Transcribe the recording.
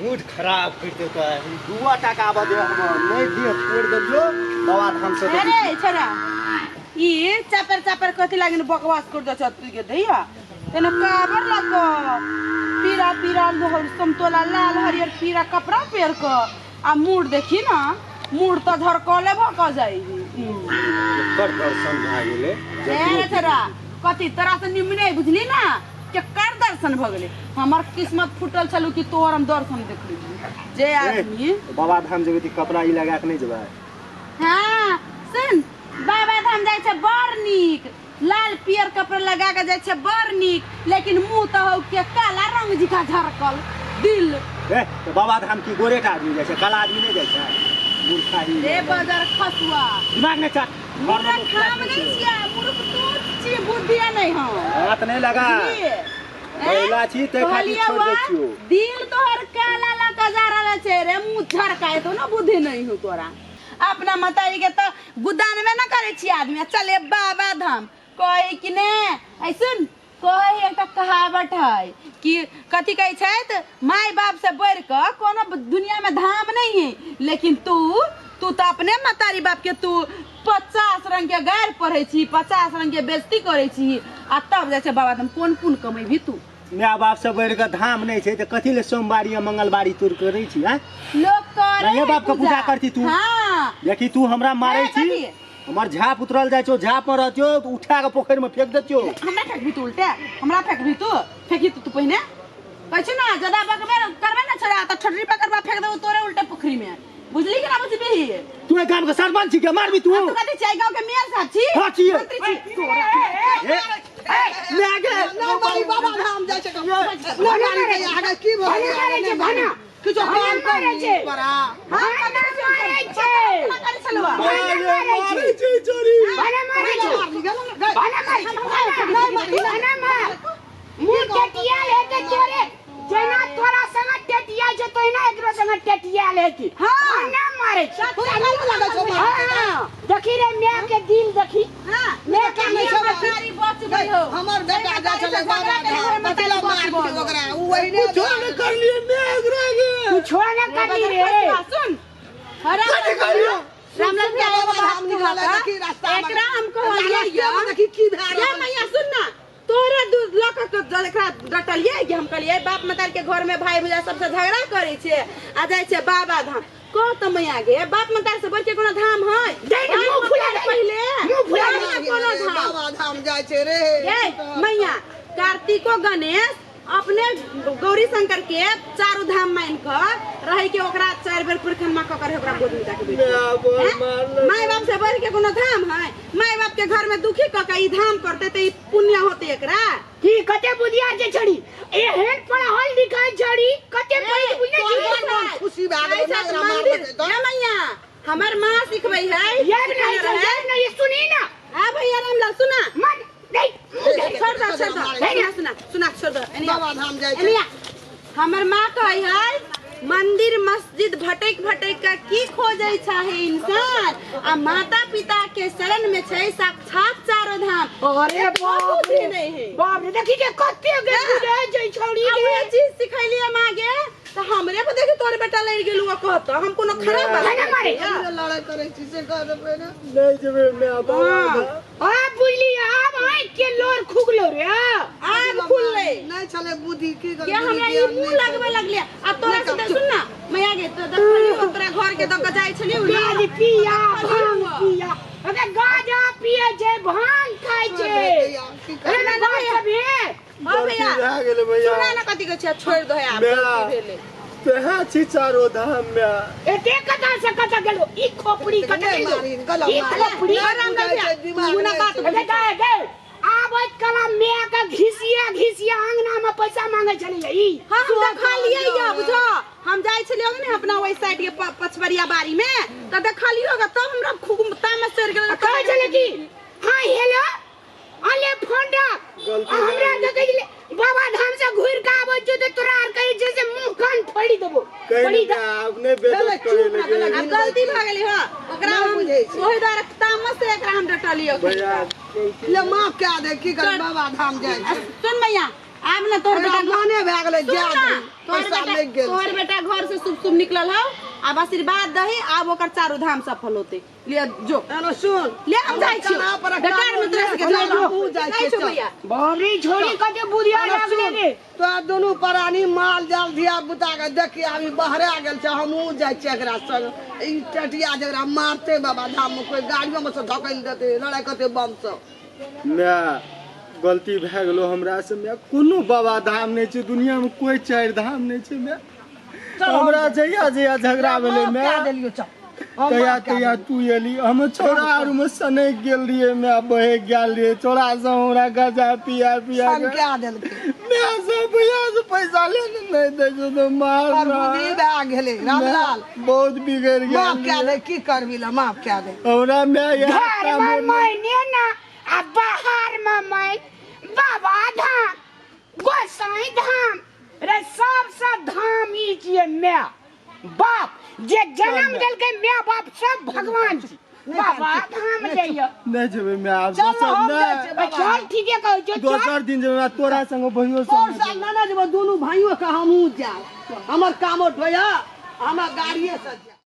Mood खराब कर देता है। दुआ टाका आबऽ दे हमर, नहीं दे छोड़ देलियो बाबा धाम से। अरे छोरा, ई चापर चापर कथी लागिन बकवास कर दे छ तू के दैया तेने काबर लक पीरा पीरा समतोला लाल हरियर पीरा कपड़ा पहिर क आ मूड देखी ना, मूड तऽ झरकले भऽ कऽ जाइ। एकर दर्शन भए गेलै। ए छोरा, कथी तोरा से निमने बुझली ना केकर दर्शन भऽ गेलै? हमर किस्मत फूटल छलू कि तोहर हम दर्शन देखली जे आदमी। बाबा धाम जेबै तऽ कपड़ा ई लगा के नहि जेबै? हाँ सुन, बाबा धाम जाइ छै बड़ नीक, लाल पियर कपड़ा लगा के जाइ छै बड़ नीक, लेकिन मुंह तऽ हौ के काला रंग जिका झरकल दिल। ए तऽ बाबा धाम की गोरे का आदमी जाइ छै, काला आदमी नहि जाइ छै? मूर्खा ही रे बजर खसुआ, दिमाग नहि चाट। मूर्ख हम नहीं छियै, मूर्ख तू छी, बुद्धि नहीं हम। हाथ नहीं लगा। बुझलियै? महिला छी तै खातिर कहलियै छोड़ दै वा, छियौ। दिल तोहर काला लगा जा रहल छै रे, मुंह झरकाए तो ना बुद्धि नहीं हो तोरा। अपना मतारी के तो गुदानमे ना करे छी आदमी, आ चले बाबा धाम कहे कि ने। ऐसन कहे एकटा कहावत है कि कथी कहै छथि, माय बाप से बढ़ि कऽ कोनो दुनिया में धाम नहीं है, लेकिन तू तू तऽ अपने मतारी बाप के तू 50 रंग के गारि पढ़ै छी, 50 रंग के बेइज्जती करै छी, आ तब जाइ छै बाबा धाम। कोन पुण्य कमेबही तू? माय बाप से बढ़ि कऽ धाम नहि छै तऽ कथी ले सोमवारी आ मंगलवारी तोड़ करै छी? आँय, लोक करे माये बाप के पूजा करती तू? हाँ। देखी, तू हमरा मारै ए, छी, कथी? हमर झाप उतरल जाइ छौ, झाप पर रहतियौ तऽ उठा कऽ पोखरि में फेंक देतियौ। हमरा फेंकबी तू उल्टे? हमरा फेंकबी तू? फेंकी तू पहिने कहै छी ना, ज्यादा बकबे करबे ना छोड़ा तऽ ठोटरी पकड़बा फेंक देबो तोरे उल्टे पोखरी में, बुझली कि ना बुझबी? तू एहि गाम के सरपंच छी के मारबी तू? तू कथी छी, गांव के मेयर साहब छी? हाँ, छियै। मंत्री छी। तोरा ए, ले गे। ना बारी बाबा धाम जाइ छै, ना मारी के आगे की भऽ भने मारै छै, भने। किछो भने काम मारै छै। परा भने मारै छै। करै छलुआ। भने मारै छै। मारै छै चोरी। भने मारै छै। भने मारै छै। भने मार। मुँह टेटियाल हेतै तोरे। जेना तोरा संग टेटियाल छै तहिना एकरो संग टेटियाल हेतै। हाँ। भने मारै छै। तोरा नीक लागै छौ मारै? हाँ। देखी रे माय के दिल देखी। हाँ। माय के नहि दिल छै। मतारी बच गई हो। हमर बेटा जाइ छलै बाबा धाम, कथी लए मारलकै ओकरा? उ ओहिने कुछो नहि करलियै मैं एकरा गे। कुछो न करली रे। सुन, रामलाल के एगो बाबा बात धाम निकललै, कहता। देखी रास्ता मे। एकरा हम कहलियै रास्ते मे देखी की भए ये रहल। मैया सुन ना, तोरे दूध लऽ कऽ के जल एकरा डटलियै कि हम कहलियै बाप मतार के घर में भाई भैया सबसे झगड़ा करै छै आ जाइ छै बाबा धाम। कह तऽ मैया गे, बाप मतार से बढ़ के कोनो धाम है? दे ने, भाई मुँह फुला मतार दे। पहिले मुँह फुला दे। नहीं कोनो धाम। बाबा धाम जाइ छै रे। ये मैया, कार्तिको गणेश अपने गौरी शंकर के चारू धाम मान कऽ रहे के ओकरा चारि बेर परिक्रमा कऽ के ओकरा गोद में जाके बैठ। माय बाप से बढ़ के कोनो धाम है? माय बाप के घर में दुखी कऽ के ई धाम करते तऽ ई पुण्य होते एकरा? की कते बुधियार छै छड़ी, एहन पढ़ल लिखल छड़ी कते पढ़ि बुझने छी। मन खुशी भए गेलै ऐसा ने ओकरा मंदिर मारलकै तऽ। ये मैया, हमर माँ सिखबै है। ये नहीं सिखने ये रहै। नहीं सुनी ना। हाँ भैया रामलाल, सुना। मन नहीं। छोड़ दो, छोड़ दो। सुना सुना सुना, छोड़ दो, एनिया। बाबा धाम जाइ छै। एनिया, हमर माँ कहै है, मंदिर मस्जिद भटक भटक के की खोजै छै इंसान, आ माता पिता के शरण में छै साक्षात चारो धाम। अरे बाप बुद्धि रे नहीं है। बाप रे, देखी के कते गे बुझे छै छौड़ी आ गे। उहे चीज सिखैलियै माँ गे, तऽ हमरे पर देखी तोरे बेटा लड़ि गेलू। कहत हम कोनो खराब बात भने मारे। हम लड़ाइ करै छी से कह देबै ने। नहि जेबै मैं बाबा धाम। आ बुझली, आब आँख के लोर खुगलो रे। आब खुललै। नहि छलै बुद्धि की के हमरा ई मुंह लगबे लगले आ तोरा से। सुन ना मैया गे, तो देखलियो तोरा घर के दऽ के जाइ छलियौ ना। गाज पिया, भांग पिया, अबे गाजा पिए छै, भांग खाइ छै। अरे ना बात सब हे। हाँ भैया। भए गेलै भैया। सुना ना, कथी कहै छै, छोड़ि दो आब। माय। गलती भेलै। तेहा छी चारो धाम में। एते कतऽ से कतऽ गेलो ई खोपड़ी, कतऽ नहि गेलो मारी, गलत ई मारी। खोपड़ी? राम बुझै छै, दिमाग मुना नहि बात छै। अरे गए गए आबैत कला माय के घिसिया घिसिया अंगना में पैसा मांगे छलै ई। हाँ, हम देखलियै या बुझो, हम जाइ छलियै ने अपना ओहि साइड के पछबरिया बाड़ी में तऽ देखलियो ग, तब हमरा खूब तामस चढ़ि गेल। कहै छलै कि हाँ हेलो, अले फोन रख। गलती आ हमरा भए गेल। देखै छलै बाबा धाम से घुरि के आबै छियौ तऽ तोरा आर कहै छै से मुँह कान फोड़ि देबो। कहि फोड़ि ने आब नहि बेइज्जत करे लगे। आब गलती भऽ गेलै। हँ, ओकरा नहि हम बुझै छै। ओहि दुआरे तामस से एकरा हम डटलियै। भैया, गलती ले, माफ कए दे, की कर, बाबा धाम जाइ आ छै। सुन मैया, आब ना तोहर बेटा मने भए गेलै सुन जा ना, दही तोहर पैसा बेटा लागि गेल तोहर बेटा घर से शुभ शुभ निकलल हौ। आब आशीर्वाद दही, आब ओकर चारू धाम सफल होते। ले जो। एनो सुन, ले हम जाइ छियौ। कान्हा पर बेकार में तोरा सबके चल, चल, हमहूँ जाइ जाइ छियै, छौ चल। भैया। बाबरी छोरी कते बुधिया एनो लागले सुन, रे। तोरा दुनू प्राणी माल जाल धिया पुता के देखी अभी बहरा गेल छै। हमहूँ जाइ छियै एकरा संग। ई टटिया जकरा मारते बाबा धाम में कोई गाड़ियो में से धकेल देते, लड़ाई करते बम से। माय, गलती भए गेलो हमरा से माय। कोनो बाबा धाम नहि छै दुनिया में, कोई चारि धाम नहि छै माय। हमरा जहिया जहिया झगड़ा भेलै माफ माय, कए देलियौ, चल हम तहिया माफ कए तहिया तू एली। हम छौड़ा आर में सनकि गेल रहियै माय, बहकि गेल रहियै। छौड़ा सब हमरा गजा पिया पिया देलियौ। के सनका देलकै। माय सब भैया से पैसा लेने नहि दै छौ तऽ मार पर बुद्धि भए गेलै रामलाल। बहुत बिगड़ि गेल। माफ कए दे, की करबी ला, माफ कए दे। हमरा माय घर यार में मैने ना आ बाहर में मैं बाबा धाम गोसाई धाम रे, सबसे धाम ई छियै माय बाप जे जन्म देलकै। माय बाप सब भगवान छी। बाबा धाम जइयो। नहि जेबै माय आब। चल, दोसर हम जाइ नहि छियै बाबा। चल, ठीके कहै छौ, चल। दोसर दिन जेबै माय, तोरा संग भैयो तोर संग। साल ना ना जेबै, दुनू भाइयों के हमहूँ जायब। हमर कामो ढोया, हमरा गाड़िए से जायब।